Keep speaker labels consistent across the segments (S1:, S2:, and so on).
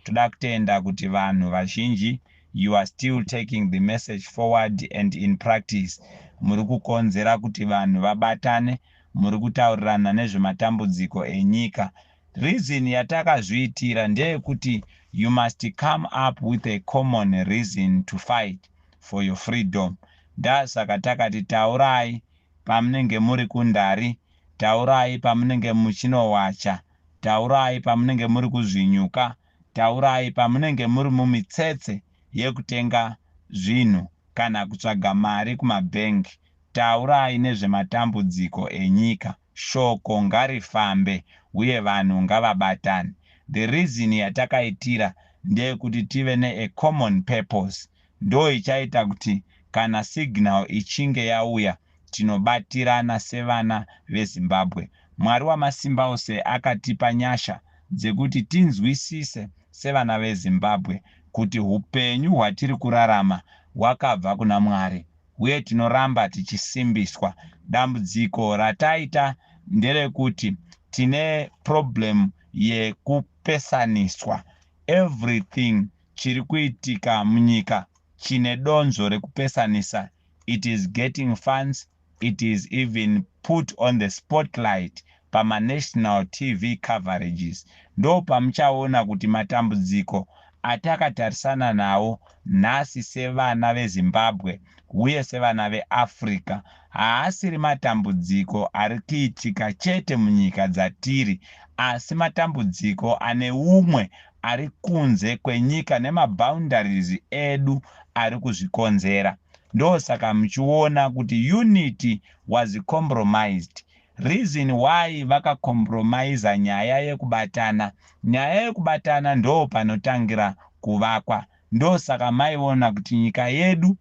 S1: Toda kutenda kuti vanhu vazhinji, you are still taking the message forward and in practice muri kukonzera kuti vanhu vabatane, muri kutaurirana nezvematambudziko enyika. Reason yatakazviitira ndeyekuti you must come up with a common reason to fight for your freedom. Ndasaka takati taurai pamunenge muri kundari, taurai pamunenge muchinowacha, taurai pamunenge muri kuzvinyuka, taurai pamunenge muri mumitsetse yekutenga zvinhu kana kutsvaga mari kumabhengi. Taurai nezvematambudziko enyika. Shoko ngarifambe uye vanhu ngavabatane. The reason yatakaitira ndeyekuti tive nea common purpose, ndo ichaita kuti kana signal ichinge yauya, tinobatirana sevana veZimbabwe. Mwari wamasimba ose akatipa nyasha dzekuti tinzwisise sevana veZimbabwe kuti upenyu hwatiri kurarama hwakabva kuna Mwari uye tinoramba tichisimbiswa. Dambudziko rataita nderekuti tine problem yekupesaniswa. Everything chiri kuitika munyika chine donzvo rekupesanisa. It is getting funds, it is even put on the spotlight pamanational TV coverages. Ndo pamuchaona kuti matambudziko atakatarisana nawo nhasi sevana veZimbabwe uye sevana veAfrica haasiri matambudziko ari kuitika chete munyika dzatiri, asi matambudziko ane umwe ari kunze kwenyika nemaboundaries edu ari kuzvikonzera. Ndosaka muchiona kuti unity was compromised. Reason why vakacompromisa nyaya yekubatana, nyaya yekubatana ndo panotangira kuvakwa. Ndosaka maiona kuti nyika yedu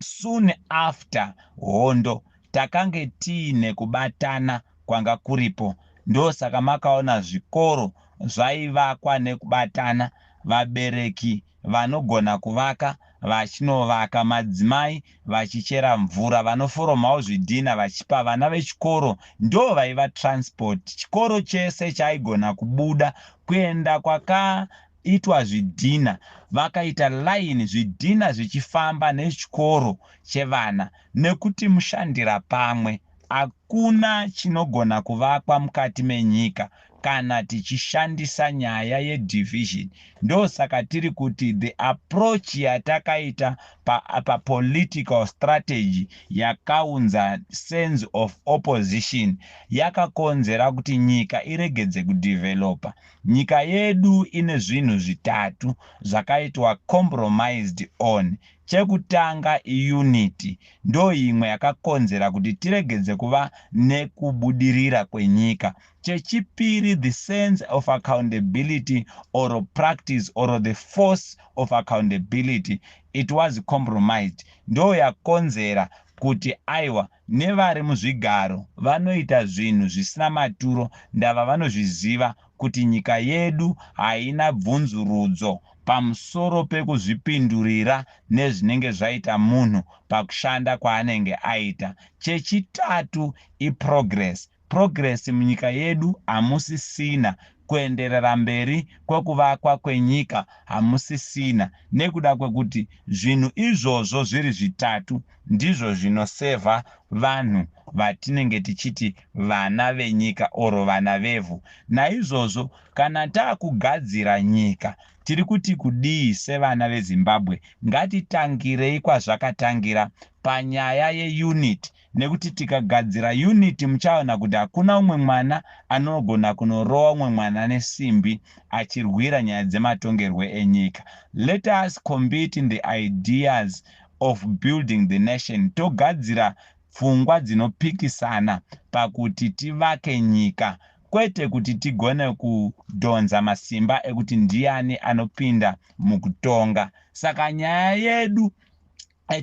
S1: soon after hondo takange tiine kubatana kwanga kuripo. Ndosaka makaona zvikoro zvaivakwa nekubatana, vabereki vanogona kuvaka vachinovaka, madzimai vachichera mvura, vanoforomawo zvidhina vachipa vana vechikoro. Ndo vaiva transport. Chikoro chese chaigona kubuda kuenda kwakaitwa zvidhina, vakaita line, zvidhina zvichifamba nechikoro chevana, nekuti mushandira pamwe. Hakuna chinogona kuvakwa mukati menyika kana tichishandisa nyaya yedivision. Ndosaka tiri kuti the approach yatakaita papolitical strategy yakaunza sense of opposition yakakonzera kuti nyika iregedze kudevelopa. Nyika yedu ine zvinhu zvitatu zvakaitwa compromised on. Chekutanga iunity, ndo imwe yakakonzera kuti tiregedze kuva nekubudirira kwenyika. Chechipiri, the sense of accountability or practice or the force of accountability, it was compromised. Ndo yakonzera kuti aiwa, nevari muzvigaro vanoita zvinhu zvisina maturo, ndava vanozviziva kuti nyika yedu haina bvunzurudzo pamusoro pekuzvipindurira nezvinenge zvaita munhu pakushanda kwaanenge aita. Chechitatu iprogress. Progress munyika yedu hamusisina, kuenderera mberi kwekuvakwa kwenyika hamusisina, nekuda kwekuti zvinhu izvozvo zviri zvitatu ndizvo zvinosevha vanhu vatinenge tichiti vana venyika oro vana vevhu. Naizvozvo kana taakugadzira nyika, tiri kuti kudii sevana veZimbabwe? Ngatitangirei kwazvakatangira panyaya yeunity, nekuti tikagadzira unity muchaona kuti hakuna umwe mwana anogona kunorova umwe mwana nesimbi achirwira nyaya dzematongerwo enyika. Let us compete in the ideas of building the nation. Togadzira pfungwa dzinopikisana pakuti tivake nyika, kwete kuti tigone kudhonza masimba ekuti ndiani anopinda mukutonga. Saka nyaya yedu,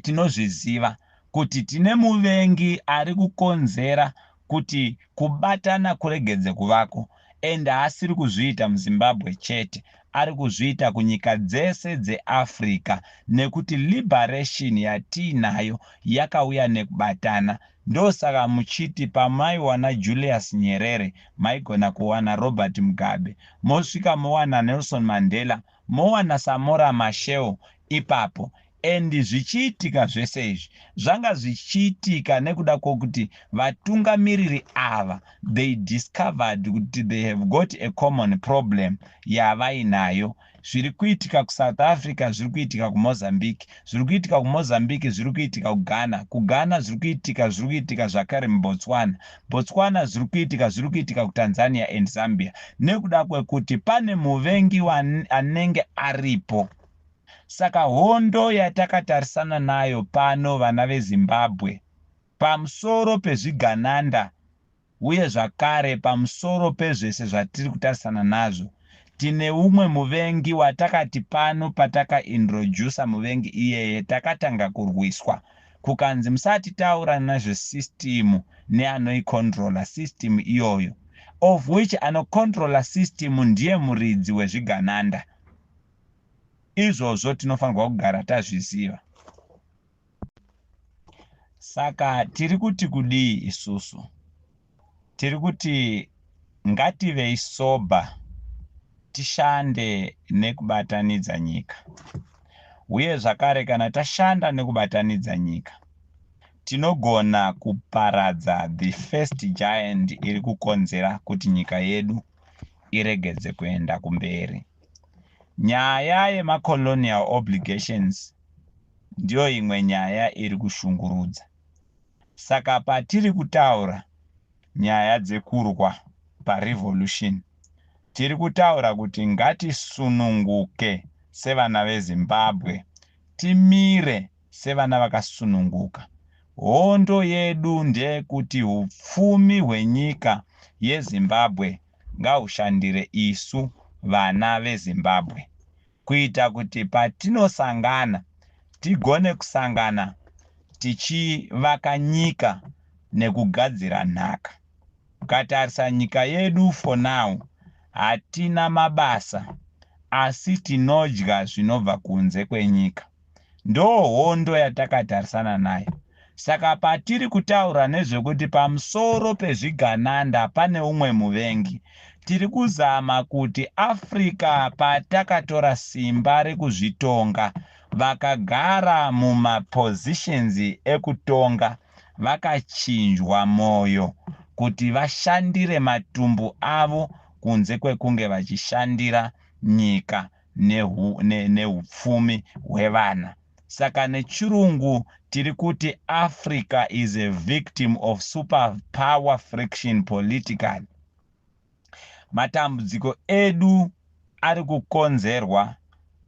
S1: tinozviziva kuti tine muvengi ari kukonzera kuti kubatana kuregedze kuvako, ende haasiri kuzviita muZimbabwe chete. Ari kuzviita kunyika dzese dzeAfrica nekuti liberation yatiinayo yakauya nekubatana. Ndosaka muchiti pamaiwana Julius Nyerere, maigona kuwana Robert Mugabe, mosvika mowana Nelson Mandela, mowana Samora Machel ipapo. And zvichiitika zvese izvi, zvanga zvichiitika nekuda kwokuti vatungamiriri ava, they discovered kuti they have got a common problem yavainayo. Zviri kuitika kuSouth Africa zviri kuitika kuMozambique, zviri kuitika kuMozambique zviri kuitika kuGhana, kuGhana zviri kuitika zviri kuitika zvakare muBotswana, Botswana zviri kuitika zviri kuitika kuTanzania and Zambia, nekuda kwekuti pane muvengi anenge aripo. Saka hondo yatakatarisana nayo pano, vana veZimbabwe, pamusoro pezvigananda uye zvakare pamusoro pezvese zvatiri kutarisana nazvo, tine umwe muvengi watakati pano patakaintrodusa muvengi iyeye, takatanga kurwiswa, kukanzi musati taura nezvesystem neanoicontrola system iyoyo, of which anocontrola system ndiye muridzi wezvigananda. Izvozvo tinofanirwa kugara tazviziva. Saka tiri kuti kudii isusu? Tiri kuti ngativei sober, tishande nekubatanidza nyika. Uye zvakare kana tashanda nekubatanidza nyika, tinogona kuparadza the first giant iri kukonzera kuti nyika yedu iregedze kuenda kumberi. Nyaya yemacolonial obligations ndiyo imwe nyaya iri kushungurudza. Saka patiri kutaura nyaya dzekurwa parevolution, tiri kutaura kuti ngatisununguke sevana veZimbabwe, timire sevana vakasununguka. Hondo yedu ndeyekuti upfumi hwenyika yeZimbabwe ngahushandire isu vana veZimbabwe, kuita kuti patinosangana tigone kusangana tichivaka nyika nekugadzira nhaka. Ukatarisa nyika yedu for now, hatina mabasa, asi tinodya zvinobva kunze kwenyika. Ndo hondo yatakatarisana nayo. Saka patiri kutaura nezvekuti pamusoro pezvigananda pane umwe muvengi, tiri kuzama kuti Africa patakatora simba rekuzvitonga, vakagara mumapositions ekutonga vakachinjwa mwoyo kuti vashandire matumbu avo kunze kwekunge vachishandira nyika neupfumi hwevana. Saka nechirungu tiri kuti Africa is a victim of super power friction politically. Matambudziko edu ari kukonzerwa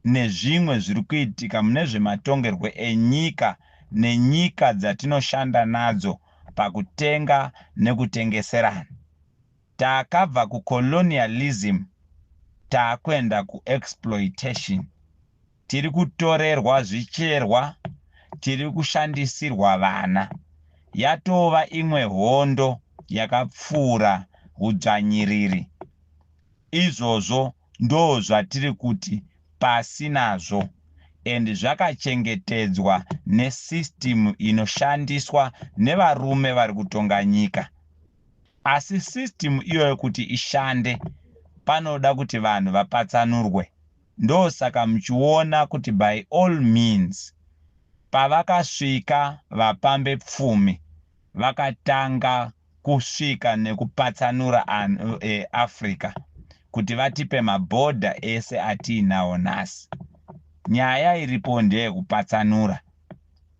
S1: nezvimwe zviri kuitika mune zvematongerwo enyika nenyika dzatinoshanda nadzo pakutenga nekutengeserana. Takabva kucolonialism, taakuenda kuexploitation. Tiri kutorerwa zvicherwa, tiri kushandisirwa vana. Yatova imwe hondo yakapfuura udzvanyiriri. Izvozvo ndo zvatiri kuti pasi nazvo, and zvakachengetedzwa nesystem inoshandiswa nevarume vari kutonga nyika. Asi system iyoyo kuti ishande, panoda kuti vanhu vapatsanurwe. Ndosaka muchiona kuti by all means pavakasvika vapambe pfumi, vakatanga kusvika nekupatsanura Africa kuti vatipe mabhodha ese atiinawo nhasi. Nyaya iripo ndeyekupatsanura.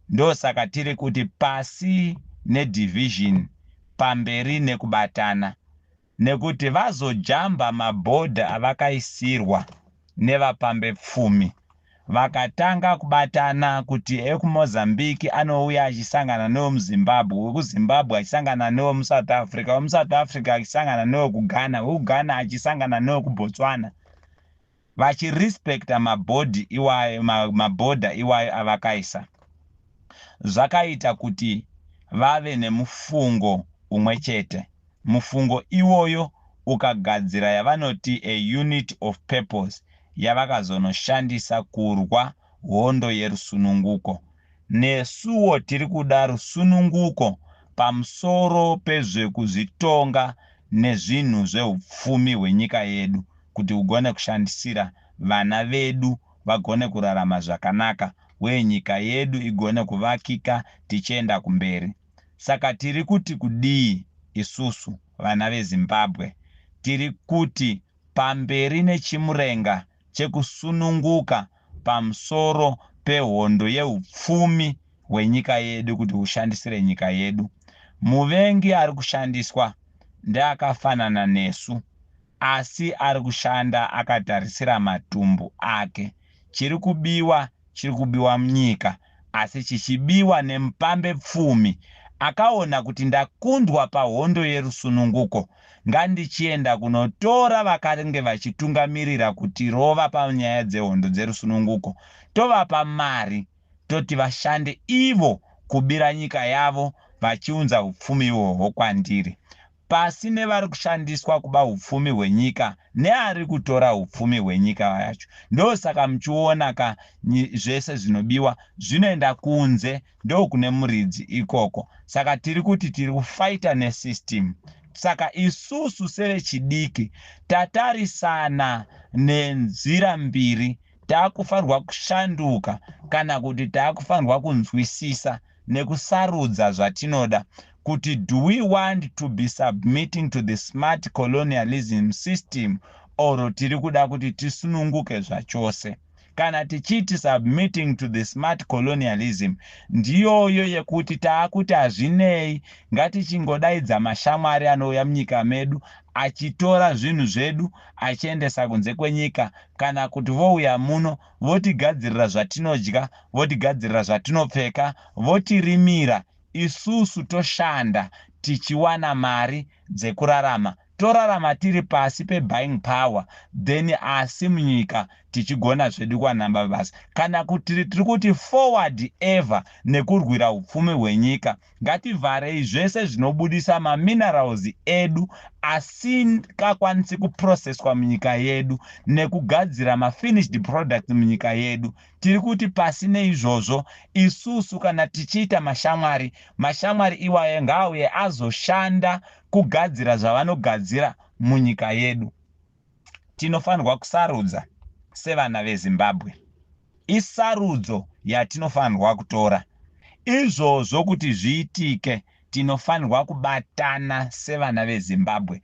S1: Ndosaka tiri kuti pasi nedivision, pamberi nekubatana, nekuti vazojamba mabhodha avakaisirwa nevapambe pfumi, vakatanga kubatana kuti ekuMozambique anouya achisangana newemuZimbabwe, wekuZimbabwe achisangana newemuSouth Africa, wemuSouth Africa achisangana newekuGhana, wekuGhana achisangana newekuBotswana, vachirespecta mabhodhi iwayo, mabhodha iwayo avakaisa, zvakaita kuti vave nemufungo umwe chete. Mufungo iwoyo ukagadzira yavanoti a unit of purpose. yavakazonoshandisa kurwa hondo yerusununguko. Nesuwo tiri kuda rusununguko pamusoro pezvekuzvitonga nezvinhu zveupfumi hwenyika yedu kuti hugone kushandisira vana vedu vagone kurarama zvakanaka uye nyika yedu igone kuvakika tichienda kumberi. Saka tiri kuti kudii isusu vana veZimbabwe? Tiri kuti pamberi neChimurenga chekusununguka pamusoro pehondo yeupfumi hwenyika yedu kuti hushandisire nyika yedu. Muvengi ari kushandiswa ndeakafanana nesu asi ari kushanda akatarisira matumbu ake. Chiri kubiwa chiri kubiwa munyika asi chichibiwa nemupambepfumi akaona kuti ndakundwa pahondo yerusununguko ngandichienda kunotora vakange vachitungamirira kutirova panyaya dzehondo dzerusununguko tovapa mari toti vashande ivo kubira nyika yavo vachiunza upfumi ihwohwo kwandiri. Pasi nevari kushandiswa kuba upfumi hwenyika neari kutora upfumi hwenyika yacho. Ndosaka muchiona ka zvese zvinobiwa zvinoenda kunze ndokune muridzi ikoko. Saka tiri kuti tiri kufaita nesystem. Saka isusu sevechidiki tatarisana nenzira mbiri takufanirwa kushanduka kana kuti takufanirwa kunzwisisa nekusarudza zvatinoda kuti do we want to be submitting to the smart colonialism system or tiri kuda kuti tisununguke zvachose. Kana tichiti submitting to the smart colonialism ndiyoyo yekuti taakuti hazvinei ngatichingodaidza mashamwari anouya munyika medu achitora zvinhu zvedu achiendesa kunze kwenyika kana kuti vouya muno votigadzirira zvatinodya votigadzirira zvatinopfeka votirimira isusu toshanda tichiwana mari dzekurarama torarama tiri pasi pebuying power then asi munyika tichigona zvedu kuwana mabasa kana kuti tiri kuti forward ever nekurwira upfumi hwenyika ngativharei zvese zvinobudisa maminerals edu asingakwanisi kuprocesswa munyika yedu nekugadzira mafinished products munyika yedu. Tiri kuti pasi neizvozvo isusu kana tichiita mashamwari, mashamwari iwayo ngaauye azoshanda kugadzira zvavanogadzira munyika yedu. Tinofanirwa kusarudza sevana veZimbabwe. Isarudzo yatinofanirwa kutora. Izvozvo kuti zviitike tinofanirwa kubatana sevana veZimbabwe.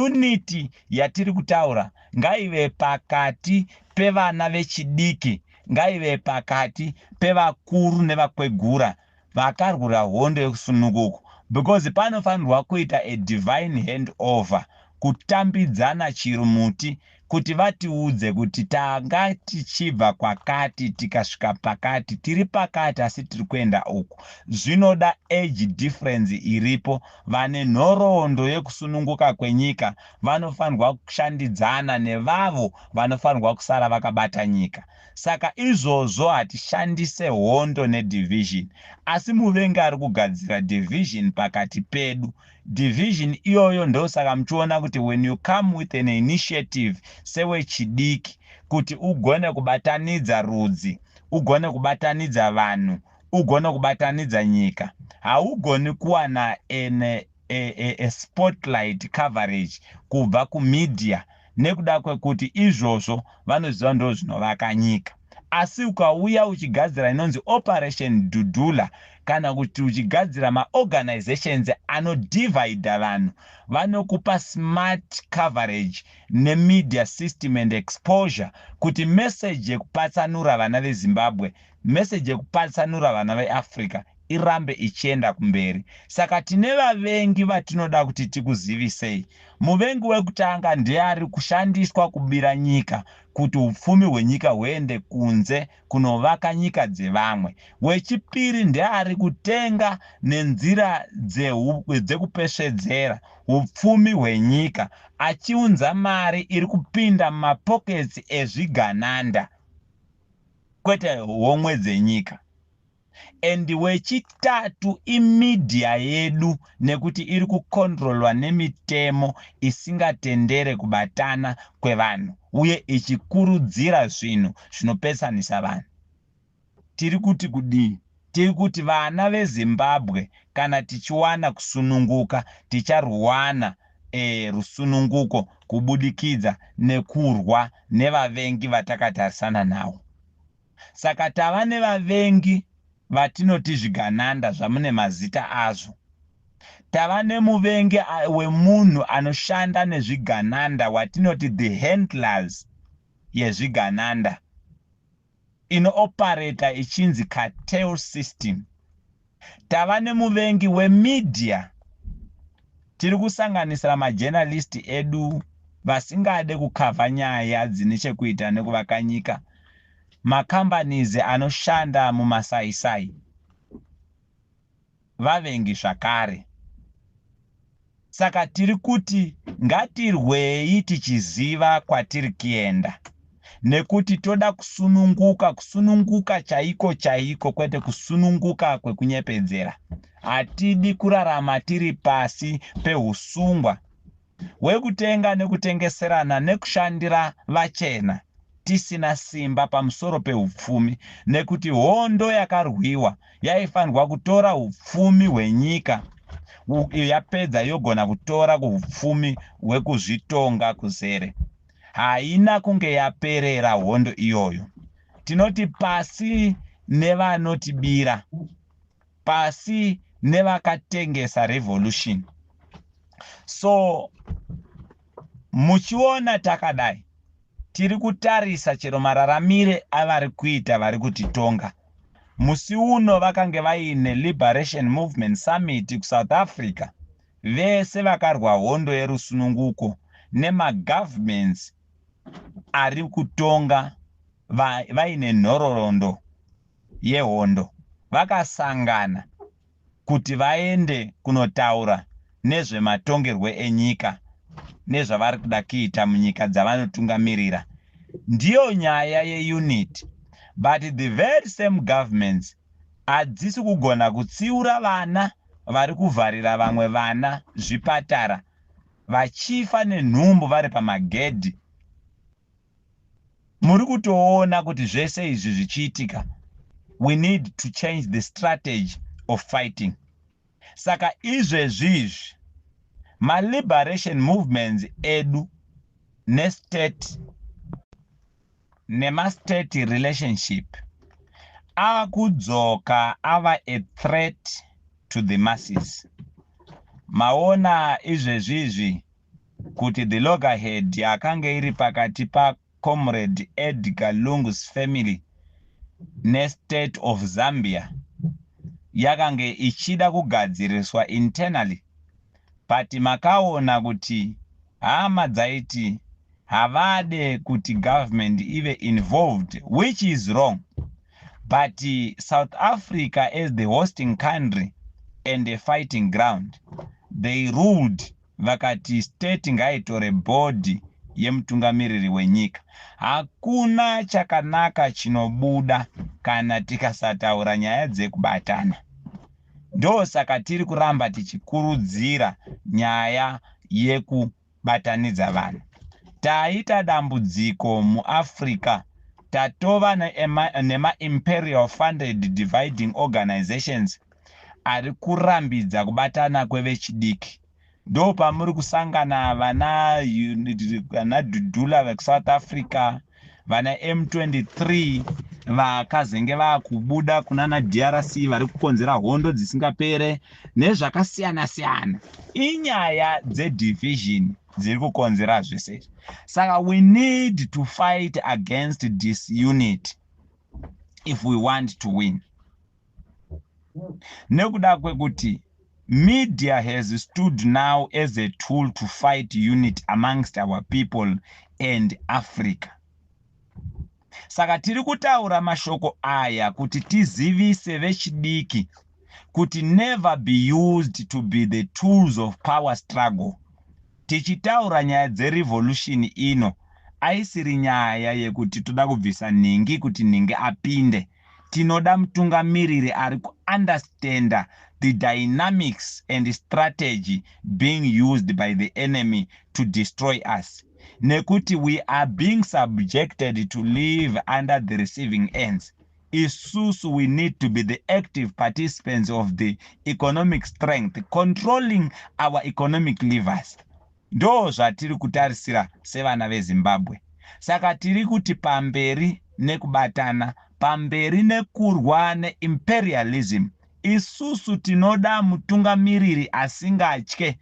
S1: Unity yatiri kutaura ngaive pakati pevana vechidiki, ngaive pakati pevakuru nevakwegura vakarwira hondo yekusununguko because panofanirwa kuita a divine hand over kutambidzana chirumuti kuti vatiudze kuti tanga tichibva kwakati tikasvika pakati tiri pakati asi tiri kuenda uku. Zvinoda age difference iripo. Vane nhoroondo yekusununguka kwenyika vanofanirwa kushandidzana nevavo vanofanirwa kusara vakabata nyika. Saka izvozvo hatishandise hondo nedivision asi muvengi ari kugadzira division pakati pedu. Division iyoyo ndosaka muchiona kuti when you come with an initiative sewechidiki kuti ugone kubatanidza rudzi, ugone kubatanidza vanhu, ugone kubatanidza nyika, haugoni kuwana an, a spotlight coverage kubva kumedia nekuda kwekuti izvozvo vanoziva ndo zvinovaka nyika. Asi ukauya uchigadzira inonzi Operation Dudula kana kuti uchigadzira maorganizations anodivhaidha vanhu, vanokupa smart coverage nemedia system and exposure kuti message yekupatsanura vana veZimbabwe, message yekupatsanura vana veAfrica irambe ichienda kumberi. Saka tine vavengi vatinoda kuti tikuzivisei. Muvengi wekutanga ndeari kushandiswa kubira nyika kuti upfumi hwenyika huende kunze kunovaka nyika dzevamwe. Wechipiri ndeari kutenga nenzira dzekupesvedzera upfumi hwenyika achiunza mari iri kupinda mumapoketsi ezvigananda kwete homwe dzenyika. And wechitatu imedia yedu, nekuti iri kucontrolwa nemitemo isingatendere kubatana kwevanhu uye ichikurudzira zvinhu zvinopesanisa vanhu. Tiri kuti kudii? Tiri kuti vana veZimbabwe, kana tichiwana kusununguka, ticharwana rusununguko kubudikidza nekurwa nevavengi vatakatarisana navo. Saka tava nevavengi vatinoti zvigananda zvamune mazita azvo. Tava nemuvengi wemunhu anoshanda nezvigananda watinoti the handlers yezvigananda, inooperata ichinzi cartel system. Tava nemuvengi wemedia, tiri kusanganisira majournalist edu vasingade kucover nyaya dzine chekuita nekuvaka nyika, macompanies anoshanda mumasaisai vavengi zvakare. Saka tiri kuti ngatirwei tichiziva kwatiri kuenda, nekuti toda kusununguka, kusununguka chaiko chaiko, kwete kusununguka kwekunyepedzera. Hatidi kurarama tiri pasi peusungwa hwekutenga nekutengeserana nekushandira vachena tisina simba pamusoro peupfumi, nekuti hondo yakarwiwa yaifanirwa kutora upfumi hwenyika, yapedza yogona kutora kuupfumi hwekuzvitonga kuzere. Haina kunge yaperera hondo iyoyo. Tinoti pasi nevanotibira, pasi nevakatengesa revolution. So muchiona takadai, tiri kutarisa chero mararamire avari kuita vari kutitonga. Musi uno vakange vaine Liberation Movement Summit kuSouth Africa, vese vakarwa hondo yerusununguko nemagovernments ari kutonga vaine nhororondo yehondo vakasangana kuti vaende kunotaura nezvematongerwo enyika nezvavari kuda kuita munyika dzavanotungamirira. Ndiyo nyaya yeunity, but the very same governments hadzisi kugona kutsiura vana vari kuvharira vamwe vana zvipatara vachifa nenhumbu vari pamagedhi. Muri kutoona kuti zvese izvi zvichiitika, we need to change the strategy of fighting. Saka izvezvi izvi maliberation movements edu nestate nemastate relationship akudzoka ava a threat to the masses. Maona izvezvi izvi kuti the loggerhead yakanga iri pakati paComrade Edgar Lungu's family nestate of Zambia yakange ichida kugadziriswa internally, but makaona kuti hama dzaiti havade kuti government ive involved, which is wrong. But South Africa, as the hosting country and a fighting ground, they ruled, vakati state ngaitore body yemutungamiriri wenyika. Hakuna chakanaka chinobuda kana tikasataura nyaya dzekubatana. Ndosaka tiri kuramba tichikurudzira nyaya yekubatanidza vanhu. Taita dambudziko muAfrica, tatova nemaimperial funded dividing organizations ari kurambidza kubatana kwevechidiki. Ndo pamuri kusangana vana Dudula vekuSouth Africa, vana M23 vakazenge vakubuda kunana DRC vari kukonzera hondo dzisingapere nezvakasiyana-siyana. Inyaya dzedivision dziri kukonzera zvese izvi. Saka we need to fight against disunity if we want to win, nekuda kwekuti media has stood now as a tool to fight unity amongst our people and Africa. Saka tiri kutaura mashoko aya kuti tizivise vechidiki kuti never be used to be the tools of power struggle. Tichitaura nyaya dzerevolution ino, aisiri nyaya yekuti toda kubvisa nhingi kuti nhingi apinde. Tinoda mutungamiriri ari kuunderstanda the dynamics and strategy being used by the enemy to destroy us, nekuti we are being subjected to live under the receiving ends. Isusu, we need to be the active participants of the economic strength, controlling our economic levers. Ndo zvatiri kutarisira sevana veZimbabwe. Saka tiri kuti pamberi nekubatana, pamberi nekurwa neimperialism. Isusu tinoda mutungamiriri asingatye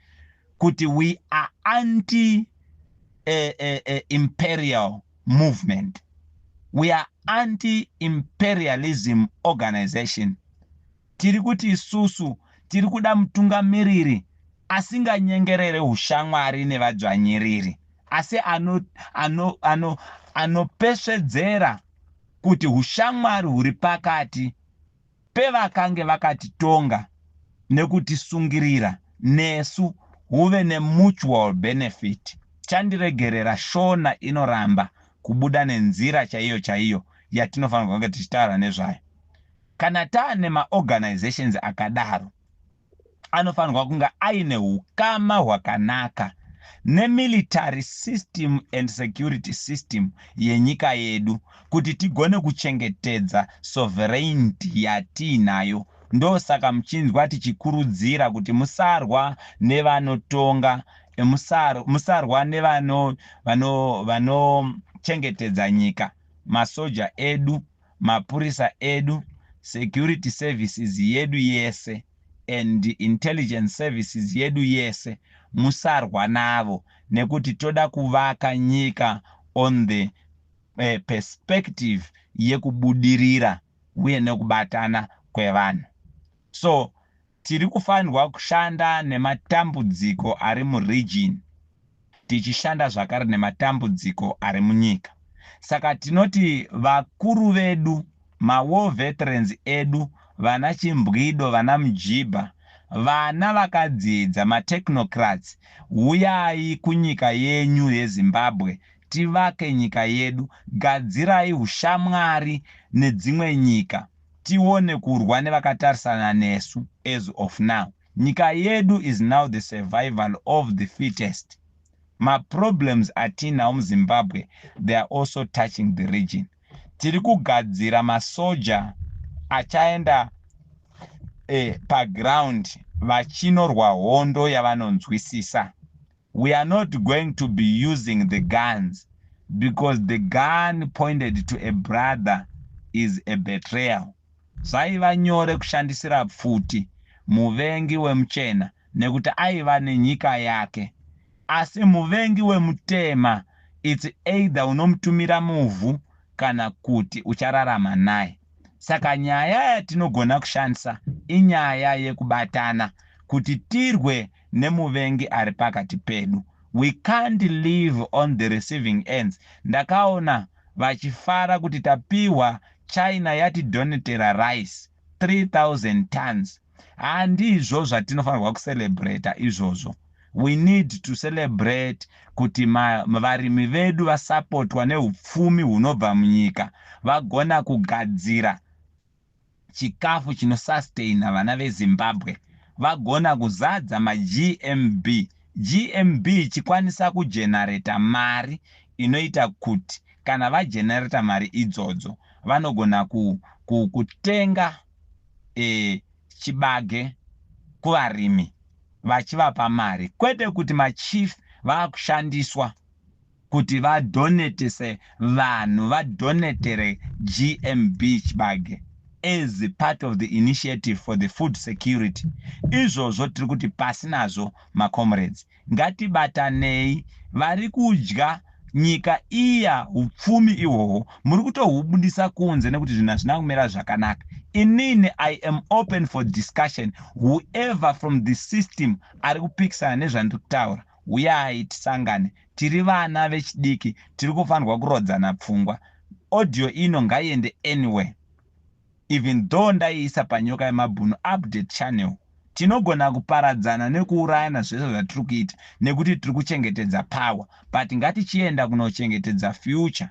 S1: kuti we are anti imperial movement, we are anti-imperialism organization. Tiri kuti isusu tiri kuda mutungamiriri asinganyengerere ushamwari nevadzvanyiriri, asi anopesvedzera ano, ano kuti ushamwari huri pakati pevakange vakatitonga nekutisungirira nesu huve nemutual benefit. Chandiregerera, Shona inoramba kubuda nenzira chaiyo chaiyo yatinofanirwa kunge tichitaura nezvayo. Kana taane maorganizations akadaro, anofanirwa kunge aine ukama hwakanaka nemilitary system and security system yenyika yedu, kuti tigone kuchengetedza sovereignty yatiinayo. Ndosaka muchinzwa tichikurudzira kuti musarwa nevanotonga, musarwa nevanochengetedza nyika, masoja edu, mapurisa edu, security services yedu yese and intelligence services yedu yese. Musarwa navo, nekuti toda kuvaka nyika on the perspective yekubudirira uye nekubatana kwevanhu. So tiri kufanirwa kushanda nematambudziko ari muregion, tichishanda zvakare nematambudziko ari munyika. Saka tinoti vakuru vedu, mawar veterans edu, vana Chimbwido, vana Mujibha, vana vakadzidza, matechnocrats, uyai kunyika yenyu yeZimbabwe, tivake nyika yedu. Gadzirai ushamwari nedzimwe nyika, tione kurwa nevakatarisana nesu. As of now, nyika yedu is now the survival of the fittest. Maproblems atinawo muZimbabwe, they are also touching the region. Tiri kugadzira masoja achaenda paground vachinorwa hondo yavanonzwisisa. We are not going to be using the guns, because the gun pointed to a brother is a betrayal. Zvaiva nyore kushandisira pfuti muvengi wemuchena, nekuti aiva nenyika yake, asi muvengi wemutema, it's either unomutumira muvhu kana kuti uchararama naye. Saka nyaya yatinogona kushandisa inyaya yekubatana kuti tirwe nemuvengi ari pakati pedu. We can't live on the receiving ends. Ndakaona vachifara kuti tapiwa, China yatidonatera rice 3000 tons. Handizvo zvatinofanirwa kucelebrata izvozvo. We need to celebrate kuti varimi vedu vasapotwa neupfumi hunobva munyika, vagona kugadzira chikafu chinosustaina vana veZimbabwe, vagona kuzadza maGMB, GMB ichikwanisa kugenerata mari inoita kuti kana vagenerata mari idzodzo, vanogona kutenga chibage kuvarimi vachivapa mari, kwete kuti machief vaakushandiswa kuti vadonatese vanhu, vadonatere GMB chibage as part of the initiative for the food security. Izvozvo tiri kuti pasi nazvo. Macomrades, ngatibatanei. Vari kudya nyika iya, upfumi ihwohwo muri kutohubudisa kunze, nekuti zvinhu hazvina kumira zvakanaka. Inini, I am open for discussion. Whoever from the system ari kupikisana nezvandiri kutaura, uyai tisangane. Tiri vana vechidiki, tiri kufanirwa kurodzana pfungwa. Audio ino ngaiende anyway, even though ndaiisa paNyoka Yemabhunu update channel. Tinogona kuparadzana nekuurayana zvese zvatiri kuita, nekuti tiri kuchengetedza power, but ngatichienda kunochengetedza future.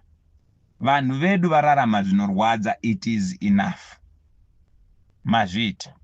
S1: Vanhu vedu vararama zvinorwadza it is enough. Mazviita.